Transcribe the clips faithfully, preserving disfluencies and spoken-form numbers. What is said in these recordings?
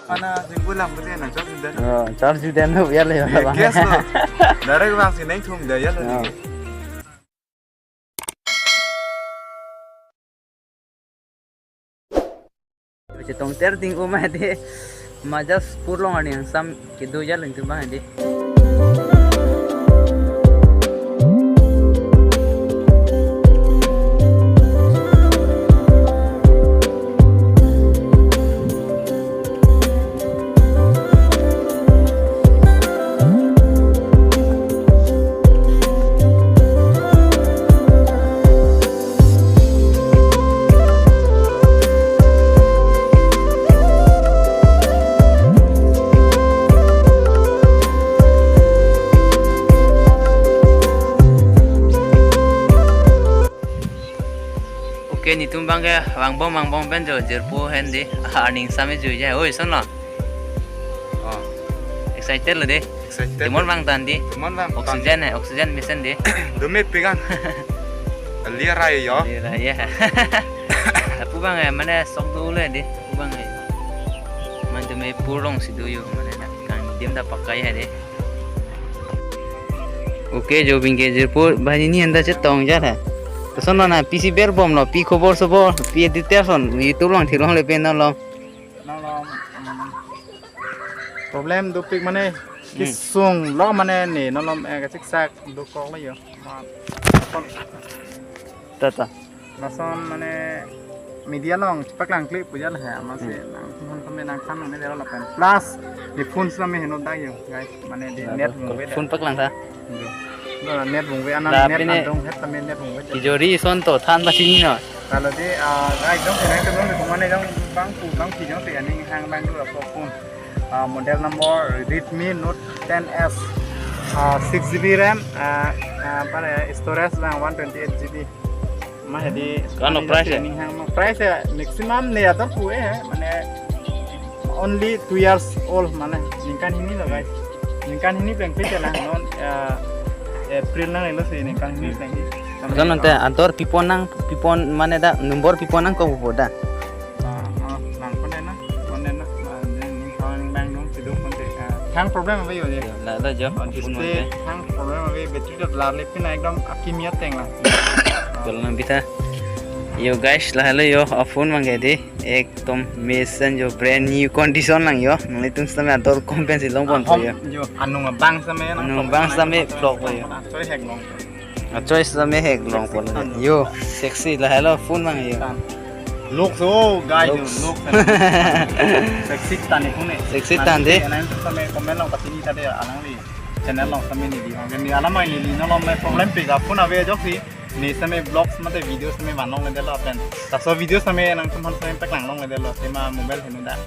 Mana singkulang pute nang charge den. Oh, charge den lo ya le. Ye, gas lo. Direct vangsi neng thum de ya lo. Oh. Ni. Chetong ter ding um ade. Majas purlong arni angsam kedo ya lo itum abang ade. Okay, netum abang ke vangbom vangbom pen jo jirpo hen di. Ah, arni angsam e juije. Oi, son lo. Oh. Excited lo de. Excited. Temon vangtang di. Temon vangtang. Oxygen he, oxygen mesen di. Dumit pigan. Lia rai yo. Lia rai ya. Lapu abang e, mane sok do le di. Lapu abang e. Man tumi purlongsi do yo, mane na. Kangdim ta pakai he di. Okay, jo abang ke jirpo, banghini anta chetong ja tha. Koson lo na, pisi berbom lo, pi khobor sobor, pi editor son, YouTube along theklongle pen lo. Nang lo, mm, problem dopik mane, hmm, kesung lo mane ne, nang lo, eh, kachiksak dokok lo yo. Ma, kon- Ta ta. Lason mane media along chepaklang kle pu ja le he, amatsi, hmm, nang phone kami nang khan mane dero lapen. Plus, di phone sitame henodak yo, guys. Mane di, ya, net to, vungve phone paklang tha. Yo. Lo net vungve, anan la net pine andong het tame net vungve. Kejori son to than ba chini non. Kalau di, ah, guys, jongsi nangtum jongsi mane jong bang pu bang pi jongsi aning hang bang dura po phone. Ah, model number Redmi Note ten S, ah, six G B RAM, ah, ah, apa ya, storage lang one twenty-eight G B. Ma hedi, ano mane price ya? Ning hang ma price ya, maximum ne ator pu eh, mane only two years old, mane ningkan hini lo, guys. Ningkan hini peng pete lang non, eh, April nang lo si ningkan hini peng di. Koson lo te, ator pi pon nang, pi pon mane dak, number pi pon nangkok pu da. Ah, ah, nang pon na, pon na, ah, ning, ning, ning bang nung sidung pon te, ah, hang problem ave yo de. Yo, la, la jo, oh, phone display mate. Hang problem ave, battery to lar le pina ekdom akimi ateng la. Kalau nang bisa, yo guys, lahelo yo, a phone abang ke di, ekdom mesen jo, brand new condition lang yo, nanglitum sitame ador kom pensi long pon po yo. Ahom jo, anung abang sitame, anung abang sitame vlog po yo. Sorry, hek long. A choice sitame hek long pon. Sexy tan. Yo, sexy lahelo phone abang yo. Tan. Looks, oh, guys, looks. Looks. Sexy tan ni phone. Sexy tan de. Nang sitame comment along pachini ta de alangli. Channel along sitame neli. Neli alam ai neli nang along me problem pik a phone ave ajoksi. Ne sitame vlogs mate video sitame vanlongledetlo pen. Laso video sitame nangtum aphan sitame paklanglongledetlo. Sema mobile henodak.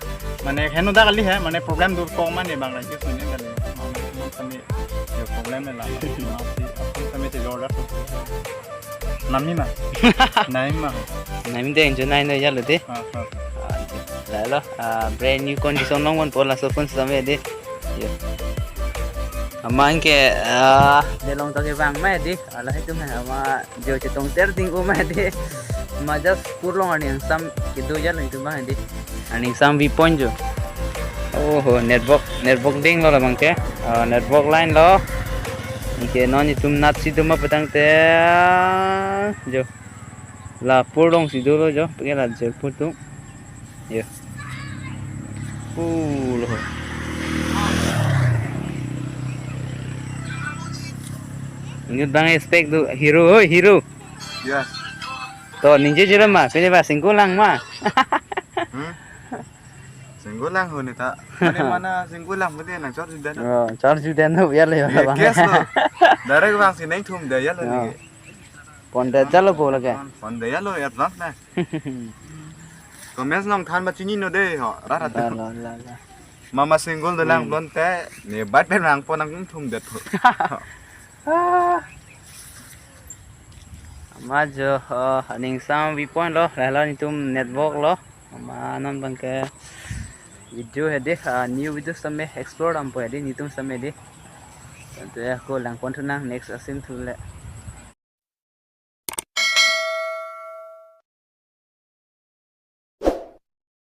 Mane henodak kali he, mane problem dokok mane bang lagi sitame dali. Mane sitame yo problem la. Masi apun sitame te order. Nami ma. Nami ma. Nami de enjoy nai no ya lo de. Ah, ah. Ah, lahelo, ah, brand new condition long pon po laso phone sitame de. Yo. Amat ke, ah, de long to ke bang ma de. Ala hitum hai ama jo chetong ter ding um ma de. Majas purlong arni angsam kedo ya lo itum abang de. Arni angsam vi point jo. Oho, network, network ding lo labang ke. Ah, network line lo. Anke non itum nat si duma petang te jo. La purlongsi dolo jo, pake la jel putu. Yo. Pulo. Inut abang expect do hero, oi, hero. Yes. To ningje jero ma, pini ba singkulang ma. Hmm? Singkulang ho ne ta. Mane mana singkulang pute nang charge den. Oh, charge den ho ya le. Ye, gas lo. Direct vangsi neng thum de ya lo. Oh. Ni. Pon de jalo bo lake. Pon de ya lo advance na. Comments along than ba chini no de ho. Ra ra. La, la, la, la. Mama single dolang, hmm, blonte. Ne bat pen nang pon nang thum det ho. Ah. Amat jo, oh, arni angsam vi point lo, lahelo netum network lo. Amat non abang ke video hedi, ah, new video sitame explore dampo hedi, netum sitame di. Tangte ako lang pon thunang next asim thu le.